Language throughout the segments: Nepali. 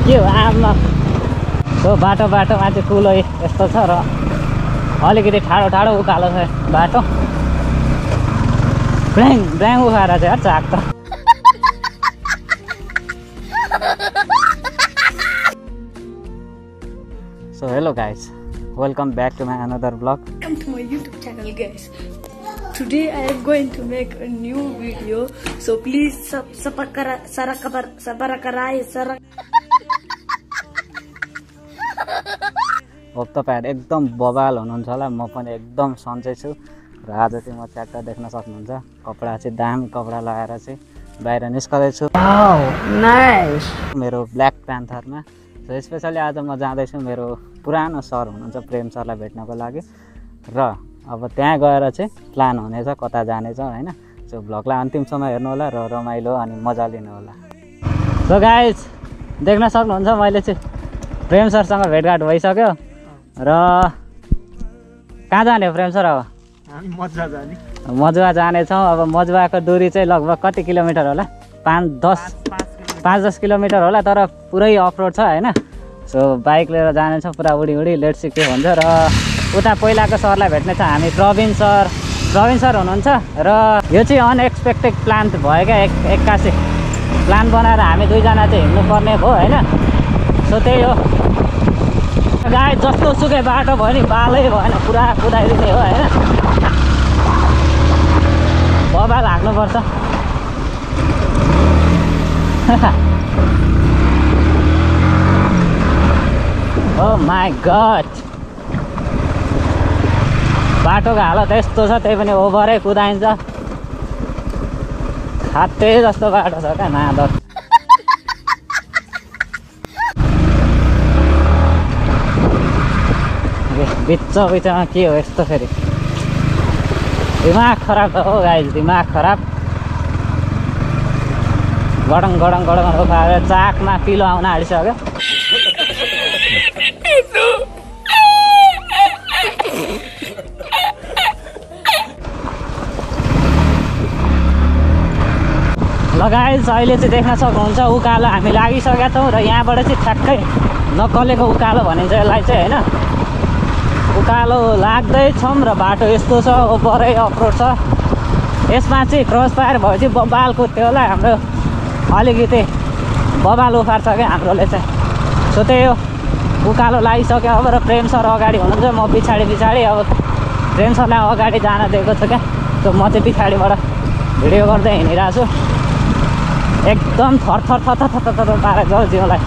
के हो आमा सो बाटोमा चाहिँ कुलो यस्तो छ र अलिकति ठाडो उकालो छ बाटो ब्याङ उखाएर चाहिँ चाक त So hello guys, welcome back to my another vlog. Welcome to my YouTube channel guys. Today I am going to make a new video. So please hope तपाईहरु एकदम बबाल हुनुहुन्छ होला म पनि एकदम सन्चै छु र आज चाहिँ म च्याट्ट देख्न सक्नुहुन्छ कपडा चाहिँ दामी कपडा लगाएर चाहिँ बाहिर निस्कदै छु वाउ नाइस मेरो ब्ल्याक प्यान्थरमा सो स्पेशली आज म जाँदै छु मेरो पुरानो सर हुनुहुन्छ प्रेम सरलाई भेट्नको लागि र अब त्यहाँ गएर चाहिँ प्लान हुनेछ कता जानेछ हैन सो भ्लगलाई अन्तिमसम्म हेर्नु होला र रमाइलो अनि मजा लिनु होला सो गाइस देख्न सक्नुहुन्छ मैले चाहिँ प्रेम सरसँग भेटघाट भइसक्यो र कहाँ जाने प्रेम सर अब हामी मजुवा जानेछौँ अब मजुवाको दूरी चाहिँ लगभग कति किलोमिटर होला 5-10 किलोमिटर होला तर पुरै अफरोड छ हैन सो बाइक लिएर जानेछौँ पुरा उडी लेट्स सी के हुन्छ र उता पहिलाको सरलाई भेट्ने छ हामी प्रवीण सर हुनुहुन्छ र यो चाहिँ अनएक्सपेक्टेड प्लान भयो क्या एक्कासी प्लान बनाएर हामी दुईजना चाहिँ हिँड्नु पर्ने भयो हैन सो त्यही हो गाई जस्तो सुकै बाटो भयो नि बालै भएन पुरा कुदाइदिने हो हैन बबाल हाक्नुपर्छ Oh my god बाटोको हालत यस्तो छ त्यही पनि ओभरै कुदाइन्छ खाते जस्तो बाटो छ क्या नादर बिचमा के हो यस्तो फेरि दिमाग खराब छ हो गाइस दिमाग खराब गडङ उकालेर चाकमा पिलो आउन आँटिसक्यो गाइस अहिले चाहिँ देख्न सक्नुहुन्छ उकालो हामी लागिसकेका छौँ र यहाँबाट चाहिँ ठ्याक्कै नकलेको उकालो भनिन्छ यसलाई चाहिँ हैन उकालो लाग्दैछौँ र बाटो यस्तो छ ओभरै अफरोड छ यसमा चाहिँ क्रस फायर भएपछि बबाल कुद्थ्यो होला हाम्रो अलिकति बबाल उखार छ क्या हाम्रोले चाहिँ सो त्यही हो उकालो लागिसक्यो अब र प्रेम सर अगाडि हुनुहुन्छ म पछाडि अब प्रेम सरलाई अगाडि जान दिएको छु क्या सो म चाहिँ पछाडिबाट भिडियो गर्दै हिँडिरहेको छु एकदम थर पारेको छ जिउलाई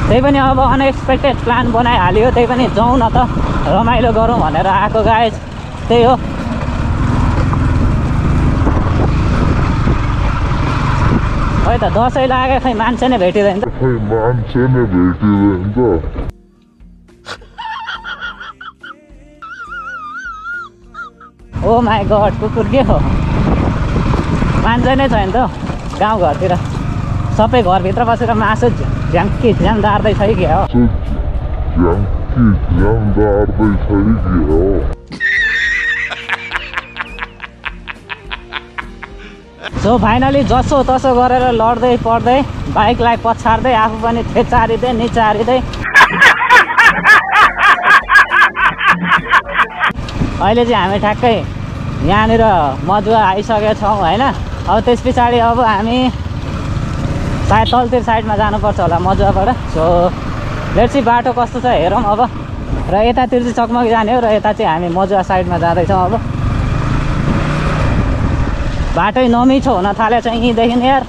त्यही पनि अब अनएक्सपेक्टेड प्लान बनाइहाल्यो त्यही पनि जाउँ न त रमाइलो गरौँ भनेर आएको गाइस त्यही हो खै त दसैँ लाग्यो खै मान्छे नै भेटिँदैन त ओ माई गड कुकुर के हो मान्छे नै छैन त गाउँघरतिर सबै घरभित्र बसेर मासु झ्याम दार्दैछ कि के हो सो फाइनली जसो तसो गरेर लड्दै पड्दै बाइकलाई पछार्दै आफू पनि थेचारिँदै निचारिँदै अहिले चाहिँ हामी ठ्याक्कै यहाँनिर मजुवा आइसकेका छौँ होइन अब त्यस पछाडि अब हामी सायद तलतिर साइडमा जानुपर्छ होला मजुवाबाट सो लेट्स सी बाटो कस्तो छ हेरौँ अब र यतातिर चाहिँ चकमकी जाने हो र यता चाहिँ हामी मजुवा साइडमा जाँदैछौँ अब बाटै नमिठो हुन थालेछ यहीँदेखि यार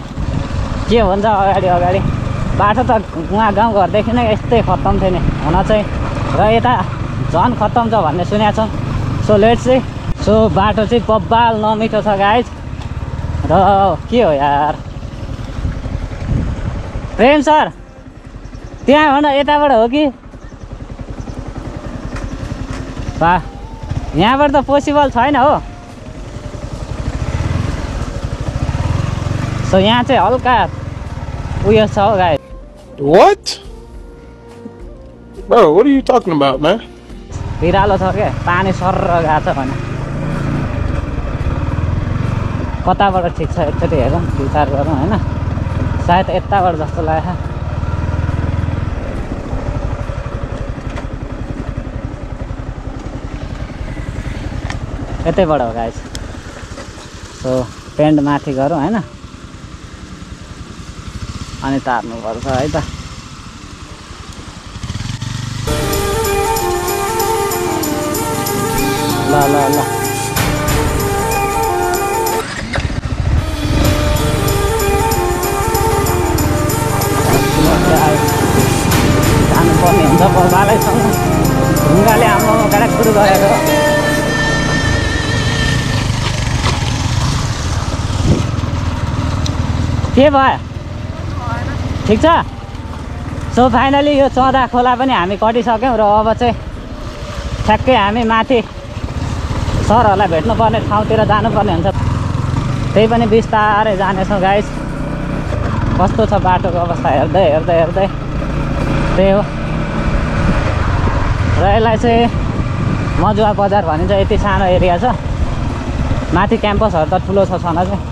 के हुन्छ अगाडि बाटो त उहाँ गाउँघरदेखि नै यस्तै खत्तम थियो नि हुन चाहिँ र यता झन् खत्तम छ भन्ने सुनेको छौँ सो लेट्स सी सो बाटो चाहिँ बब्बाल नमिठो छ गाइज र के हो यार प्रेम सर त्यहाँ हो न यताबाट हो कि बा यहाँबाट त पोसिबल छैन हो सो यहाँ चाहिँ हल्का उयो छ हो guys What? Bro, what are you talking about, man? भिरालो छ क्या पानी सर गएको छ भने कताबाट ठिक छ एकचोटि हेरौँ विचार गरौँ होइन सायद यताबाट जस्तो लाग्यो यतैबाट हो गाइस सो पेन्ट माथि गरौँ हैन अनि तार्नुपर्छ है त ल ल ल जानुपर्ने हुन्छ बलबालैसँग ढुङ्गाले हाम्रो गाडा सुरु गरेको के भयो ठिक छ सो फाइनली यो चौधा खोला पनि हामी कटिसक्यौँ र अब चाहिँ ठ्याक्कै हामी माथि सरहरूलाई भेट्नुपर्ने ठाउँतिर जानुपर्ने हुन्छ त्यही पनि बिस्तारै जानेछौँ गाइस कस्तो छ बाटोको अवस्था हेर्दै हेर्दै हेर्दै त्यही हो र यसलाई चाहिँ मजुवा बजार भनिन्छ यति सानो एरिया छ माथि क्याम्पसहरू त ठुलो छ छन चाहिँ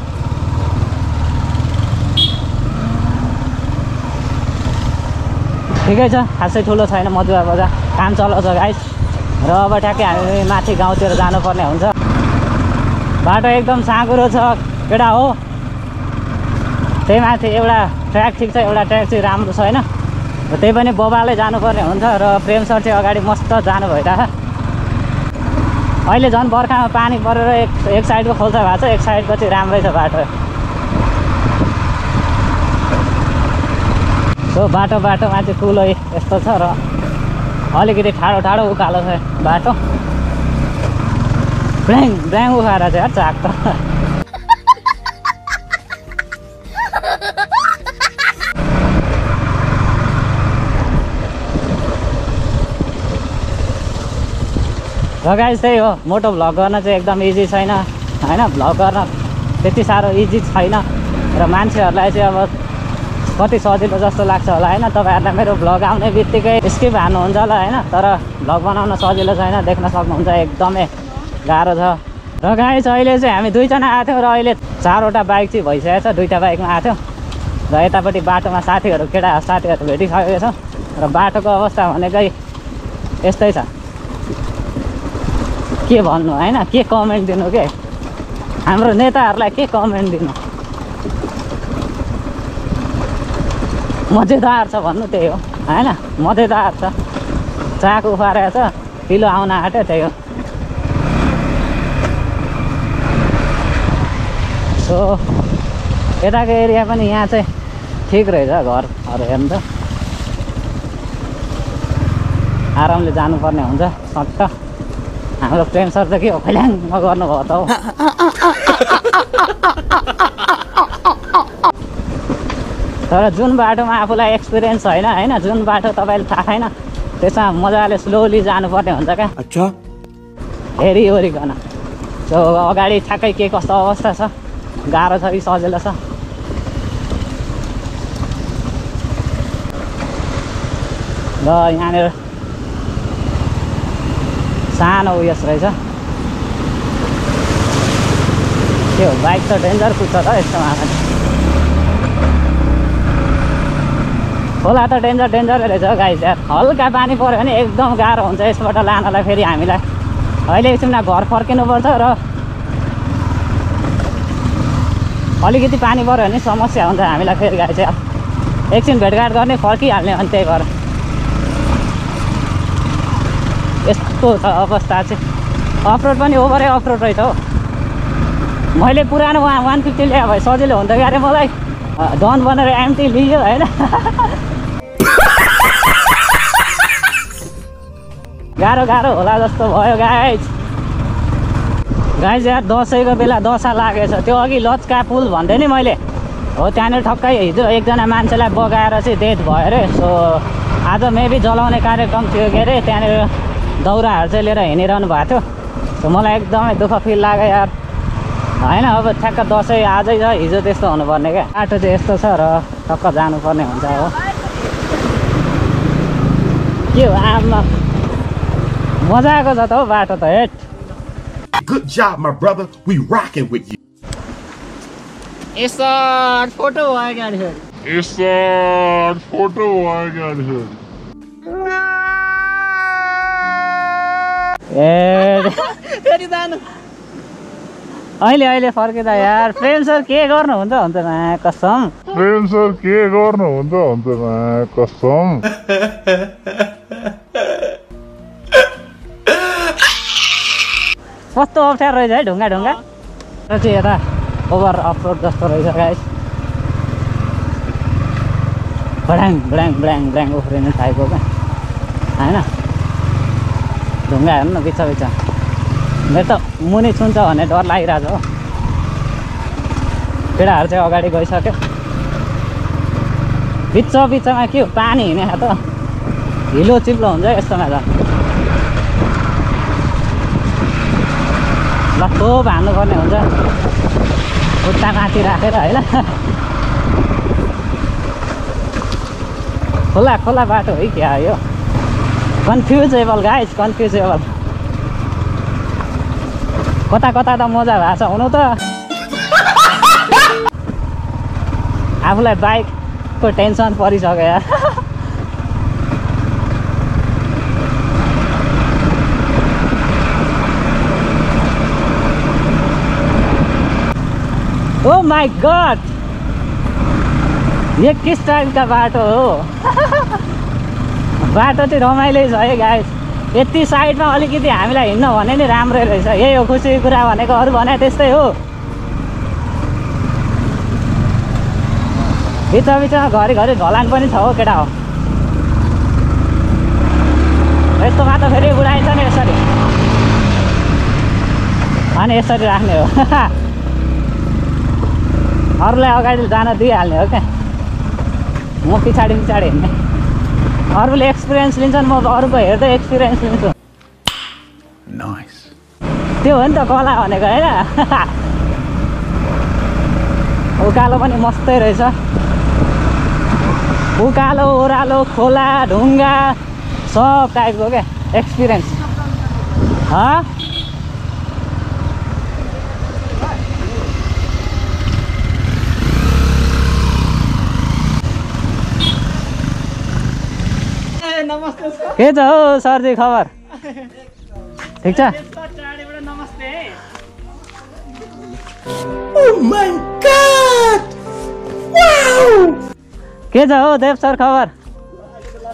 ठिकै छ खासै ठुलो छैन मजुवा बजार काम चलाउँछ गाइस र अब ठ्याक्कै हामी माथि गाउँतिर जानुपर्ने हुन्छ बाटो एकदम साँघुरो छ केटा हो त्यही माथि एउटा ट्र्याक ठिक छ एउटा ट्र्याक चाहिँ राम्रो छैन र त्यही पनि बबाले जानुपर्ने हुन्छ र प्रेम सर चाहिँ अगाडि मस्त जानु भइरहेछ अहिले झन् बर्खामा पानी परेर एक साइडको खोल्सा भएको छ एक साइडको चाहिँ राम्रै छ बाटो सो बाटोमा चाहिँ कुलो यस्तो छ र अलिकति ठाडो ठाडो उकालो छ बाटो ब्याङ ब्याङ उखाएर चाहिँ चाक त र गाइस त्यही हो मोटो भ्लग गर्न चाहिँ एकदम इजी छैन होइन भ्लग गर्न त्यति साह्रो इजी छैन र मान्छेहरूलाई चाहिँ अब कति सजिलो जस्तो लाग्छ होला होइन तपाईँहरूलाई मेरो भ्लग आउने बित्तिकै स्किप हान्नुहुन्छ होला होइन तर भ्लग बनाउन सजिलो छैन देख्न सक्नुहुन्छ एकदमै गाह्रो छ र गाइस अहिले चाहिँ हामी दुईजना आएको थियौँ र अहिले 4वटा बाइक चाहिँ भइसकेको छ 2टा बाइकमा आएको थियौँ र यतापट्टि बाटोमा साथीहरू भेटिसकेको छ र बाटोको अवस्था भनेकै यस्तै छ के भन्नु होइन के कमेन्ट दिनु के हाम्रो नेताहरूलाई के कमेन्ट दिनु मजेदार छ भन्नु त्यही हो होइन मजेदार छ चाक उफारेको छ पिलो आउन आँट्यो त्यही हो सो यताको एरिया पनि यहाँ चाहिँ ठिक रहेछ घरहरू हेर्नु त आरामले जानुपर्ने हुन्छ सट्ट हाम्रो प्रेम सर त के हो फैल्याङ नगर्नुभयो त हो तर जुन बाटोमा आफूलाई एक्सपिरियन्स छैन होइन जुन बाटो तपाईँले थाहा छैन त्यसमा मजाले स्लोली जानुपर्ने हुन्छ क्या अच्छा हेरिओरिकन सो अगाडि ठ्याक्कै के कस्तो अवस्था छ गाह्रो छ कि सजिलो छ र यहाँनिर सानो उयस रहेछ के हो बाइक त डेन्जर कुद्छ त यस्तोमा खोला त डेन्जरै रहेछ गाइस यार हल्का पानी पऱ्यो भने एकदम गाह्रो हुन्छ यसबाट लानलाई फेरि हामीलाई अहिले एकछिनमा घर फर्किनुपर्छ र अलिकति पानी पऱ्यो भने समस्या हुन्छ हामीलाई फेरि गाइस यार एकछिन भेटघाट गर्ने फर्किहाल्ने अनि त्यही भएर यस्तो छ अवस्था चाहिँ अफरोड पनि ओभरै अफरोड रहेछ हो मैले पुरानो 150 ल्याए भए सजिलो हुन्थ्यो क्या अरे मलाई डन बनेर एमटी लियो होइन गाह्रो होला जस्तो भयो गाइस यार दसैँको बेला दशा लागेछ त्यो अघि लचका पुल भन्दै नि मैले हो त्यहाँनिर ठक्कै हिजो एकजना मान्छेलाई बगाएर चाहिँ डेथ भयो अरे सो आज मेबी जलाउने कार्यक्रम थियो के अरे त्यहाँनिर दाउराहरू चाहिँ लिएर हिँडिरहनु भएको थियो सो मलाई एकदमै दुःख फिल लाग्यो यार होइन अब ठ्याक्क दसैँ आजै छ हिजो त्यस्तो हुनुपर्ने क्या बाटो चाहिँ यस्तो छ र टक्क जानुपर्ने हुन्छ हो के हो आमा मजाको छ त हौ बाटो त hate Good job, my brother. We rocking with you. यसो फोटो भयो गाडी फोटो आएगा फेरि जानु अहिले अहिले फर्किँदा यार प्रेम सर के गर्नुहुन्छ हुन्छ कसम प्रेम सर के गर्नुहुन्छ कसम कस्तो अप्ठ्यारो रहेछ है ढुङ्गा ढुङ्गा र चाहिँ यता ओभर अफरोड जस्तो रहेछ गाइस बडाङ बडाङ बडाङ बडाङ उफ्रिने टाइपको क्या होइन ढुङ्गा हेर्नु न बिच बिच मेरो त मुनि छुन्छ भन्ने डर लागिरहेको छ हो केटाहरू चाहिँ अगाडि गइसक्यो बिच बिचमा के हो पानी हिँडे त हिलो चिप्लो हुन्छ यस्तोमा त लक्को हान्नुपर्ने हुन्छ खुट्टा माथि राखेर होइन खोला खोला बाटो है क्या यो कन्फ्युजेबल गाइस कन्फ्युजेबल कता कता त मजा भएको छ हुनु त आफूलाई बाइकको टेन्सन परिसक्यो यार ओ माई गॉड ये किस टाइप का बाटो हो बाटो चाहिँ रमाइलो छ है गाइस यति साइडमा अलिकति हामीलाई हिँड्न भने नि राम्रै रहेछ यही हो खुसीको कुरा भनेको अरू भने त्यस्तै हो बिच बिचमा घरिघरि ढलान पनि छ हो केटा हो यस्तोमा त फेरि उडाइन्छ नि यसरी अनि यसरी राख्ने हो अरूलाई अगाडि जान दिइहाल्ने हो क्या म पछाडि पछाडि हिँड्ने अरूले एक्सपिरियन्स लिन्छन् म अरूको हेर्दै एक्सपिरियन्स लिन्छु त्यो हो नि त कला भनेको होइन उकालो पनि मस्तै रहेछ उकालो ओह्रालो खोला ढुङ्गा सब टाइपको क्या एक्सपिरियन्स के छ हौ सरजी खबर ठिक छ के छ हौ देव सर खबर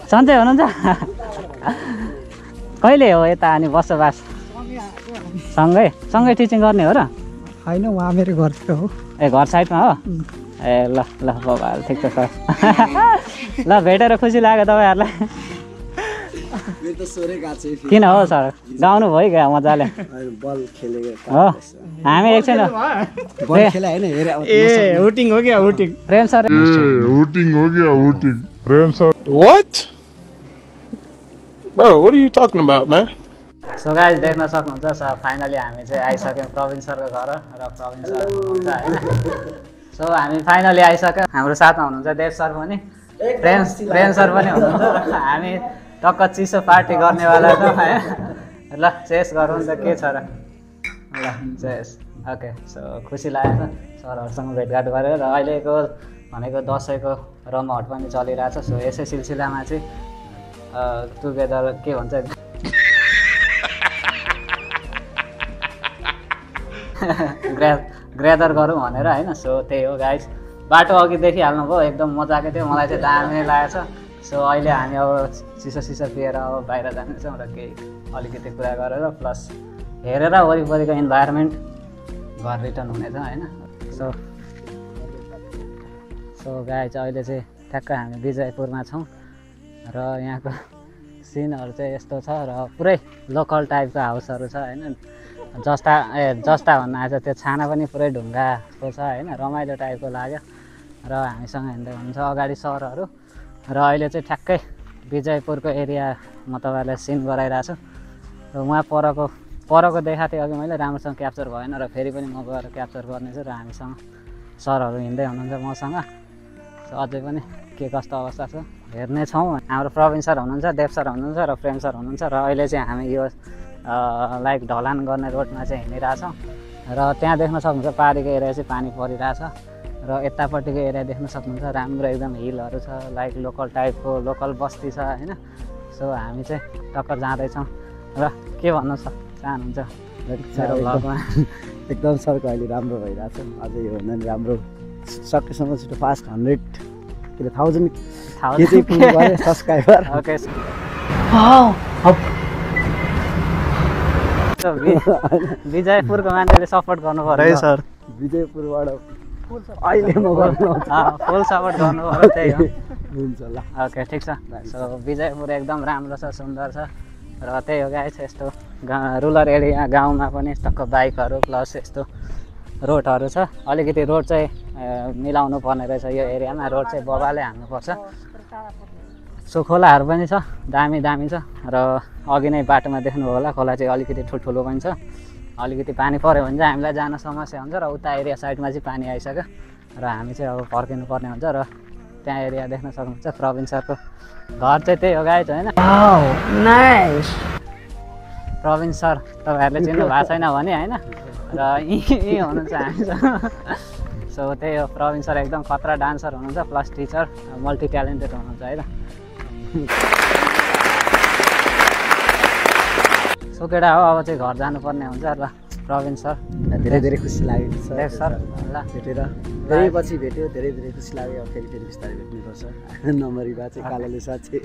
सन्चै हुनुहुन्छ कहिले हो यता अनि बसोबास सँगै सँगै टिचिङ गर्ने हो र होइन उहाँ मेरो घरतिर हो ए घर साइडमा हो ए ल ल बाबा ठिक छ सर ल भेटेर खुसी लाग्यो तपाईँहरूलाई किन हो सर गाउनु भयो क्या मजाले बल खेलेको हो हामी एकछिन प्रेम sir What? Bro, what are you talking about, man? So guys देख्न सक्नुहुन्छ सर फाइनली हामी चाहिँ आइसक्यौँ प्रवीण सरको घर र प्रवीण सर हुनुहुन्छ होइन सो हामी फाइनली आइसक्यौँ हाम्रो साथमा हुनुहुन्छ देव सर पनि प्रेम सर पनि हुनुहुन्छ हामी टक्क चिसो पार्टी गर्नेवाला छ है ल चेस गरौँ नि त के छ र ल चेस ओके सो खुसी लागेको छ सरहरूसँग भेटघाट गरेर र अहिलेको भनेको दसैँको रमाहट पनि चलिरहेछ सो यसै सिलसिलामा चाहिँ टुगेदर के भन्छ ग्रेदर गरौँ भनेर होइन सो त्यही हो गाइस बाटो अघि देखिहाल्नुभयो एकदम मजाकै थियो मलाई चाहिँ दामी लागेको छ सो अहिले हामी अब सिसो पिएर अब बाहिर जानेछौँ र केही अलिकति कुरा गरेर प्लस हेरेर वरिपरिको इन्भाइरोमेन्ट घर रिटर्न हुनेछ होइन सो गाइस अहिले चाहिँ ठ्याक्कै हामी विजयपुरमा छौँ र यहाँको सिनहरू चाहिँ यस्तो छ र पुरै लोकल टाइपको हाउसहरू छ होइन जस्ता भन्न आएछ त्यो छाना पनि पुरै ढुङ्गाको छ होइन रमाइलो टाइपको लाग्यो र हामीसँग हिँड्दै हुनुहुन्छ अगाडि सरहरू र अहिले चाहिँ ठ्याक्कै विजयपुरको एरिया म तपाईँहरूलाई सिन गराइरहेको छु र उहाँ परको देखाएको थिएँ अघि मैले राम्रोसँग क्याप्चर भएन र फेरि पनि म गएर क्याप्चर गर्नेछु र हामीसँग सरहरू हिँड्दै हुनुहुन्छ मसँग अझै पनि के कस्तो अवस्था छ हेर्ने छौँ हाम्रो प्रवीण सर हुनुहुन्छ देव सर हुनुहुन्छ र प्रेम सर हुनुहुन्छ र अहिले चाहिँ हामी यो लाइक ढलान गर्ने रोडमा चाहिँ हिँडिरहेछौँ र त्यहाँ देख्न सक्नुहुन्छ पाहाडीको एरिया चाहिँ पानी परिरहेछ र र यतापट्टिको एरिया देख्न सक्नुहुन्छ राम्रो एकदम हिलहरू छ लाइक लोकल टाइपको लोकल बस्ती छ होइन। सो हामी चाहिँ टक्कर जाँदैछौँ र के भन्नु चाहनुहुन्छ मेरो भ्लगमा? एकदम सरको अहिले राम्रो भइरहेछ। अझै यो भन्दा नि राम्रो सकेसम्म छिटो फास्ट 100 के अरे 1000 के चाहिँ पुग्नु पर्यो सब्सक्राइबर। ओके विजयपुरको मान्छेले सपोर्ट गर्नु पर्यो है सर। विजयपुरबाट अहिले म गर्नु फुल सपोर्ट गर्नु पर्यो त्यही हो। हुन्छ ल ओके ठिक छ। सो विजयपुर एकदम राम्रो छ सुन्दर छ र त्यही हो गाइस यस्तो रुरल एरिया गाउँमा पनि टक्क बाइकहरू प्लस यस्तो रोडहरू छ। अलिकति रोड चाहिँ मिलाउनु पर्ने रहेछ यो एरियामा। रोड चाहिँ बबाले हान्नुपर्छ। सो खोलाहरू पनि छ दामी दामी छ र अघि नै बाटोमा देख्नु होला खोला चाहिँ अलिकति ठुल्ठुलो पनि छ। अलिकति पानी पऱ्यो भने चाहिँ हामीलाई जान समस्या हुन्छ र उता एरिया साइडमा चाहिँ पानी आइसक्यो र हामी चाहिँ अब फर्किनु पर्ने हुन्छ र त्यहाँ एरिया देख्न सक्नुहुन्छ प्रवीण सरको घर चाहिँ त्यही हो गाइस होइन। प्रवीण सर तपाईँहरूले चिन्नु भएको छैन भने होइन र यहीँ हुनुहुन्छ हामीसँग। सो त्यही हो प्रवीण सर एकदम खतरा डान्सर हुनुहुन्छ प्लस टिचर मल्टी ट्यालेन्टेड हुनुहुन्छ है त। सो केटा हो अब चाहिँ घर जानुपर्ने हुन्छ र प्रवीण सर धेरै धेरै खुसी लाग्यो सर ल भेटेर। धेरै पछि भेट्यो धेरै धेरै खुसी लाग्यो। फेरि फेरि बिस्तारै भेट्नुपर्छ। नम्बरी बा चाहिँ कालोले साँच्चै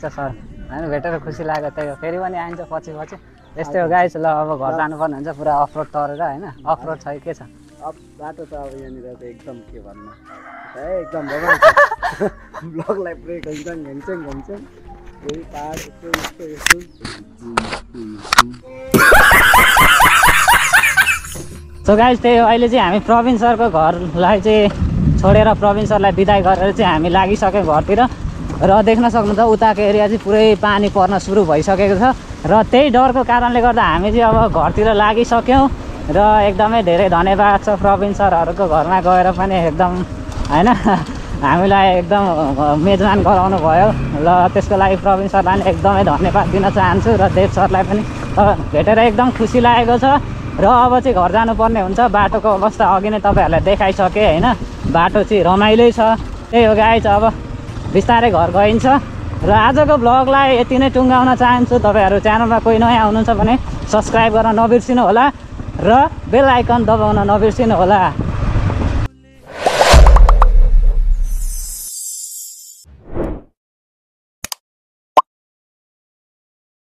सर होइन भेटेर खुसी लाग्यो त्यही हो। फेरि पनि आइन्छ पछि पछि यस्तै हो गाइस। ल अब घर जानुपर्ने हुन्छ पुरा अफरोड तरेर होइन। अफरोड छ के छ अब बाटो त अब यहाँनिर त एकदम के भन्नु एकदम भगवान् ब्लगलाई पुरै घुम्छन् यही पाहाड यस्तो सो गाइस त्यही हो। अहिले चाहिँ हामी प्रवीण सरको घरलाई चाहिँ छोडेर प्रवीण सरलाई बिदाई गरेर चाहिँ हामी लागिसक्यौँ घरतिर र देख्न सक्नुहुन्छ उताको एरिया चाहिँ पुरै पानी पर्न सुरु भइसकेको छ र त्यही डरको कारणले गर्दा हामी चाहिँ अब घरतिर लागिसक्यौँ र एकदमै धेरै धन्यवाद छ प्रवीण सरहरूको घरमा गएर पनि एकदम होइन हामीलाई एकदम मेजबान गराउनु भयो ल त्यसको लागि प्रवीण सरलाई एकदमै धन्यवाद दिन चाहन्छु र देव सरलाई पनि भेटेर एकदम खुसी लागेको छ र अब चाहिँ घर जानुपर्ने हुन्छ। बाटोको अवस्था अघि नै तपाईँहरूलाई देखाइसकेँ होइन। बाटो चाहिँ रमाइलै छ त्यही हो गाइस। अब बिस्तारै घर गइन्छ र आजको भ्लगलाई यति नै टुङ्गाउन चाहन्छु। तपाईँहरू च्यानलमा कोही नयाँ हुनुहुन्छ भने सब्सक्राइब गर्न नबिर्सिनु होला र बेल आइकन दबाउन नबिर्सिनु होला।